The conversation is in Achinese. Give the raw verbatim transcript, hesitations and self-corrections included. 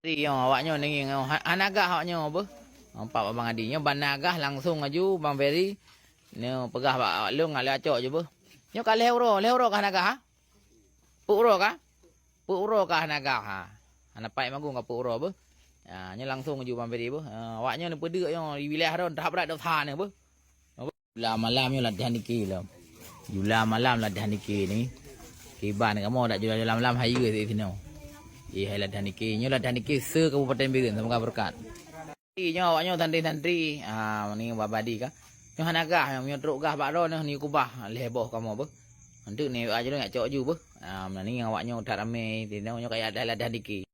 Nyoe awak nyoe neungieng nyoe ha-, hana gah awak nyoe beuh. Nampak Bang Adi nyoe ban na gah langsong laju Bang Ferry. Nyoe peugah bak awak lôn ngat lé acok ju beuh. Nyoe ka lhèe uroe, lhèe uroe ka hana gah ha? Peuet uroe ka? Peuet uroe ka hana gah ha? Hana paih magung ka peuet uroe beuh. Ha, nyoe langsong laju Bang Ferry beuh. Ha, awak nyoe neupeudeuk nyoe di wilayah droen that brat dosa nyoe beuh. Jula malam nyoe latihan niki lom. Jula malam latihan niki ni. Kiban kamoe dak jula-jula malam hayeue di sinoe. Eh, hai latihan niki. Nyoe latihan niki se Kabupaten Bireuen, semoga berkat. Nyoe awak nyoe santri-santri. Ah, ni babadi ka. Nyoe hana gah, nyoe trok gah bak droe nyoe ni kubah lhèe boh kamoe beuh. Nanti ni A J L nyak cok ju beuh. Ah, ni awak nyoe that ramé, di sinoe nyoe kaya dah latihan niki.